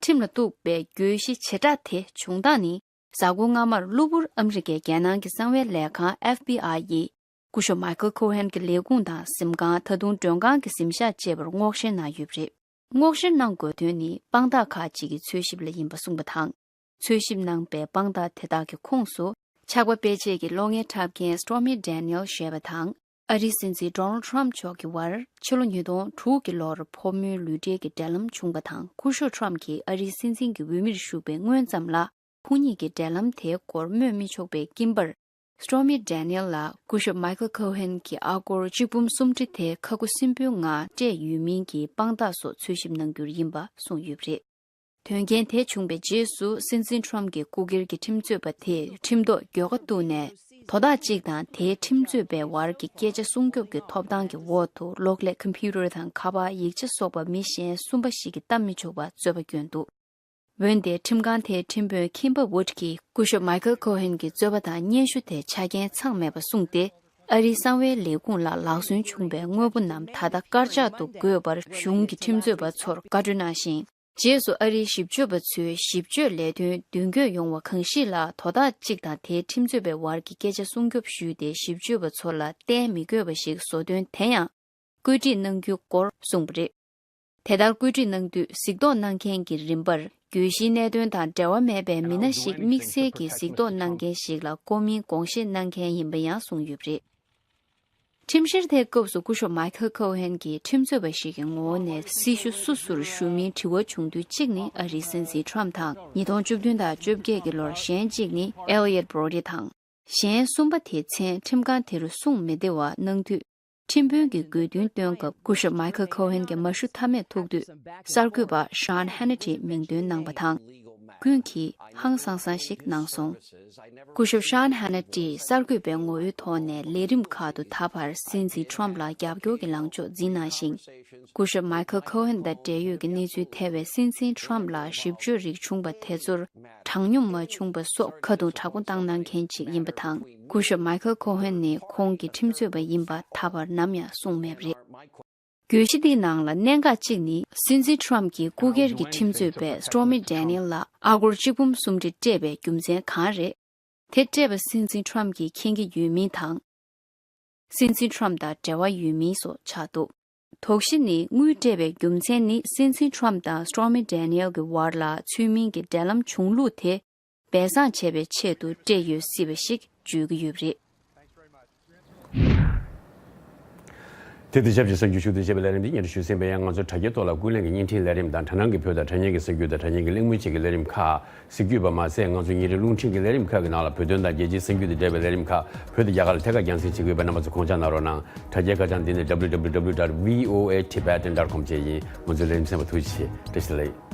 ཁྲིམས་ལ་གཏུགས་པའི་གྱོད་གཞི་བྱེ་བྲག་དེ་བྱུང་སྟངས་ནི། གཟའ་འཁོར་སྔ་མར་གློ་བུར་ཨ་མི་རི་ཀའི་རྒྱལ་ནང་གི་གསང་བའི་ལས་ཁང་ཨེཕ་བི་ཨའི་ཡིས། སྐུ་ཞབས་མའི་ཁལ་ཁོ་ཧན་གྱི་ལས་ཁུངས་དང་གཟིམ་ཁང་། ད་དུང་མགྲོན་ཁང་གི་གཟིམ་ཤག་བཅས་པར་སྔོག་བཤེར་གནང་ཡོད་པ་རེད། སྔོག་བཤེར་གནང་དགོས་དོན་ནི་དཔང་རྟགས་ཁག་ཅིག་གི་འཚོལ་ཞིབ་ལ་ཡིན་པ་གསུངས་པ་དང་། འཚོལ་ཞིབ་གནང་པའི་དཔང་རྟགས་དེ་དག་ཀྱི་ཁོངས་སུ། ཆགས་པ་སྤེལ་ཆེད་ཀྱི་གློག་བརྙན་འཁྲབ་མཁན་སི་ཊོར་མི་ཌེ་ནི་ཨེལ་ཞེས་པ་དང་། ཨ་རིའི་སྲིད་འཛིན་ཌོ་ནལ་ཌི་ཊརམ་མཆོག་གི་བར་ཕྱི་ལོ་ཉིས་སྟོང་དྲུག་གི་ལོར་ཕོ་མོའི་ལུས་འབྲེལ་གྱི་འབྲེལ་ལམ་བྱུང་བ་དང་། སྐུ་ཞབས་ཊརམ་གྱིས་ཨ་རིའི་སྲིད་འཛིན་གྱི་འོས་མིར་ཞུགས་པའི་སྔོན་ཙམ་ལ། ཁོ་གཉིས་ཀྱི་འབྲེལ་ལམ་དེའི་སྐོར་སྨོས་མི་ཆོག་པའི་སྐྱིན་པར། སི་ཊོར་མི་ཌེ་ནི་ཨེལ་ལ་སྐུ་ཞབས་མའི་ཁལ་ཁོ་ཧན་གྱིས་ཨ་སྒོར་གཅིག་འབུམ་སུམ་ཁྲི་དེ་ཁ་ཁུ་སིམ་པོའི་ངང་སྤྲད་ཡོད་མིན་གྱི་དཔང་རྟགས་སོགས་འཚོལ་ཞིབ་གནང་རྒྱུར་ཡིན་པ་གསུངས་ཡོད་པ་རེད། དོན་རྐྱེན་དེ་བྱུང་བའི་རྗེས་སུ་སྲིད་འཛིན་ཊརམ་གྱི་སྐུ་སྒེར་གྱི་ཁྲིམས་རྩོད་པ་དེས་ཁྲིམས་ཐོག་འགྱོད་པ་བཏུགས་ནས། དོ་བདག་གཅིག་དང་དེའི་ཁྲིམས་རྩོད་པའི་བར་གྱི་སྐད་ཆ་སྲུང་སྐྱོབ་ཀྱི་ཐོབ་ཐང་གི་འོག་ཏུ་གློག་ཀླད་ཀམ་པུ་ཊར་དང་ཁ་པར་ཡིག་ཆ་སོགས་པ་མི་གཞན་སུམ་པ་ཞིག་གིས་བལྟ་མི་ཆོག་པར་རྩོད་པ་བསྐྱོན་འདུག་འོན་ཏེ་ཁྲིམས་ཁང་དེའི་ཁྲིམས་དཔོན་ཁིམ་པར་ཝུཌ་ཀྱིས་སྐུ་ཞབས་མའི་ཁལ་ཁོ་ཧན་གྱི་རྩོད་པ་དང་སྙན་ཞུ་དེ་ཆ་རྐྱེན་ཚང་མེད་པ་གསུངས་ཏེ། ཨ་རིའི་གསང་བའི་ལས་ཁུངས་ལ་ལག་སོན་བྱུང་བའི་དངོས་པོ་རྣམས་ད་ལྟ་དཀར་ཆག་ཏུ་བགོས་པར་གཞུང་གི་ཁྲིམས་རྩོད་པ་ཚོར་བཀའ་འཁྲོལ་གནང་ཞིང་། རྗེས་སུ་ཨ་རིའི་ཞིབ་དཔྱོད་པ་ཚོའི་ཞིབ་དཔྱོད་ལས་དོན་མདུན་སྐྱོད་ཡོང་བ་གང་ཞིག་ལ་དོ་བདག་གཅིག་དང་དེའི་ཁྲིམས་རྩོད་པའི་བར་གྱི་སྐད་ཆ་སྲུང་སྐྱོབ་ཞུས་ཏེ། ཞིབ་དཔྱོད་པ་ཚོ་ལ་གཏན་མི་དགོས་པ་ཞིག་བཟོ་དོན་དེ་ཡང་བཀོད་སྒྲིག་གནང་རྒྱུའི་སྐོར་གསུངས་པ་རེད། དེ་ལྟར་བཀོད་སྒྲིག་གནང་དུས་གཟིགས་རྟོག་གནང་མཁན་གྱི་རིམ་པར་གྱོད་གཞིའི་གནད་དོན་དང་འབྲེལ་བ་མེད་པའི་མི་སྣ་ཞིག་དམིགས་བསལ་གྱིས་གཟིགས་རྟོག་གནང་མཁན་ཞིག་ལ་བསྐོ་མིན་དགོངས་བཞེས་གནང་མཁན་ཡིན་པ་ཡང་གསུངས་ཡོད་པ་རེད། ཁྲིམས་བཤེར་དེའི་སྐབས་སུ་སྐུ་ཞབས་མའི་ཁལ་ཁོ་ཧན་གྱིས་ཁྲིམས་རྩོད་པ་ཞིག་གི་ངོ་བོ་ནས་སྲི་ཞུ་སུ་ཞུ་མིན་དྲི་བ་བྱུང་དུས། གཅིག་ནི་ཨ་རིའི་སྲིད་འཛིན་ཊརམ་དང་། ཉིས་སྟོང་བཅུ་བདུན་དང་བཅོ་བརྒྱད་ཀྱི་ལོར་གཞན་གཅིག་ནི་ཨེ་ལི་ཡོད་བྷྲོ་ཌི་དང་། གཞན་གསུམ་པ་དེའི་མཚན་ཁྲིམས་ཁང་དེ་རུ་གསུངས་མི་བདེ་བ་གནང་དུས། ཁྲིམས་དཔོན་གྱིས་དགོས་འདུན་བཏོན་སྐབས། སྐུ་ཞབས་མའི་ཁལ་ཁོ་ཧན་གྱི་མ་ཞུ་མཐའ་མེད་ཐུག་དུས། གསར་འགོད་པ་ཤཱན་ཧན་ནི་ཊི་མིང་འདོན་གནང་བ་དང་། ཀུན་གྱིས་ཧང་སང་སང་ཞིག་གནང་སོང་། སྐུ་ཞབས་ཤཱན་ཧ་ན་ཏི་གསར་འགོད་པའི་ངོ་བོའི་ཐོག་ནས་ལས་རིམ་ཁག་ཏུ་ད་བར་སྲིད་འཛིན་ཁྲོམ་ལ་རྒྱབ་སྐྱོར་གྱི་ལངས་ཕྱོགས་འཛིན་གནང་ཞིང་། སྐུ་ཞབས་མའི་ཁལ་ཁོ་ཧན་དང་འབྲེལ་ཡོད་ཀྱི་གནས་ཚུལ་ཐེ་བའི་སྲིད་འཛིན་ཁྲོམ་ལ་ཞིབ་དཔྱོད་རིགས་བྱུང་པ་དེ་ཚོར་དྲང་སྙོམས་མ་བྱུང་པ་སོགས་ཁ་རྡུང་དྲག་པོ་བཏང་གནང་མཁན་ཅིག་ཡིན་པ་དང་། སྐུ་ཞབས་མའི་ཁལ་ཁོ་ཧན་ནི་ཁོང་གི་ཁྲིམས་རྩོད་པ་ཡིན་པ་ད་བར་ནམ་ཡང་གསུངས་མེད་པ་རེད། གྱོད་གཞི་འདིའི་ནང་ལ་གནད་འགག་གཅིག་ནི། སྲིད་འཛིན་ཁྲོམ་གྱིས་སྐུ་སྒེར་གྱི་ཁྲིམས་རྩོད་པས་སྟོར་མི་ཌེ་ནིལ་ལ་ཨ་སྒོར་གཅིག་འབུམ་སུམ་ཁྲི་སྤྲད་པའི་རྒྱུ་མཚན་གང་རེད། དེ་སྤྲད་པ་སྲིད་འཛིན་ཁྲོམ་གྱིས་མཁྱེན་གྱི་ཡོད་མིན་དང་། སྲིད་འཛིན་ཁྲོམ་དང་འབྲེལ་བ་ཡོད་མིན་སོགས་ཆགས་འདུག་དོགས་གཞི་ནི། དངུལ་སྤྲད་པའི་རྒྱུ་མཚན་ནི། སྲིད་འཛིན་ཁྲོམ་དང་སྟོར་མི་ཌེ་ནིལ་གྱི་བར་ལ་ཚུལ་མིན་གྱི་འབྲེལ་ལམ་བྱུང་ལུགས་དེ་སྦས་གསང་བྱེད་པའི་ཆེད་དུ་སྤྲད་ཡོད་སྲིད་པ་ཞིག་བརྗོད་ཀྱི་ཡོད་པ་རེད། དེ་དང་ཆབས་ཅིག་གསར་འགྱུར་ཞུ་གཏུག་བྱས་པའི་ལས་རིམ་འདི་སྙན་སྒྲོན་ཞུས་ཟིན་པ་ཡིན། ང་ཚོ་དྲ་རྒྱའི་ཐོག་ལ་ཀུན་གླེང་གི་བརྙན་འཕྲིན་ལས་རིམ་དང་དྲ་སྣང་གི་བོད་དང་དྲ་བརྙན་གྱི་གསར་འགྱུར་དང་དྲ་བརྙན་གྱི་གླེང་མོལ་བཅས་ཀྱི་ལས་རིམ་ཁག་གཟིགས་རྒྱུ་ཡོད་པ་མ་ཟད། ང་ཚོ་ཉིན་རེའི་རླུང་འཕྲིན་གྱི་ལས་རིམ་ཁག་གི་ནང་ལ་བོད་དོན་དང་རྒྱལ་སྤྱིའི་གསར་འགྱུར་དང་འབྲེལ་བའི་ལས་རིམ་ཁག་བོད་དང་རྒྱ་གར་ལ་ཐད་ཀར་རྒྱང་སྲིང་བྱེད་ཀྱི་ཡོད་པས། རྣམ་པ་ཚོ་དགོངས་འཇགས་གནང་རོགས་གནང་། དྲ་རྒྱའི་ཁ་བྱང་འདི་ནི་W W W dot V O A Tibetan dot com བཅས་ཡིན། ང་ཚོའི་ལས་རིམ་གསན་པར་ཐུགས་རྗེ་ཆེ། བཀྲ་ཤིས་བདེ་ལེགས།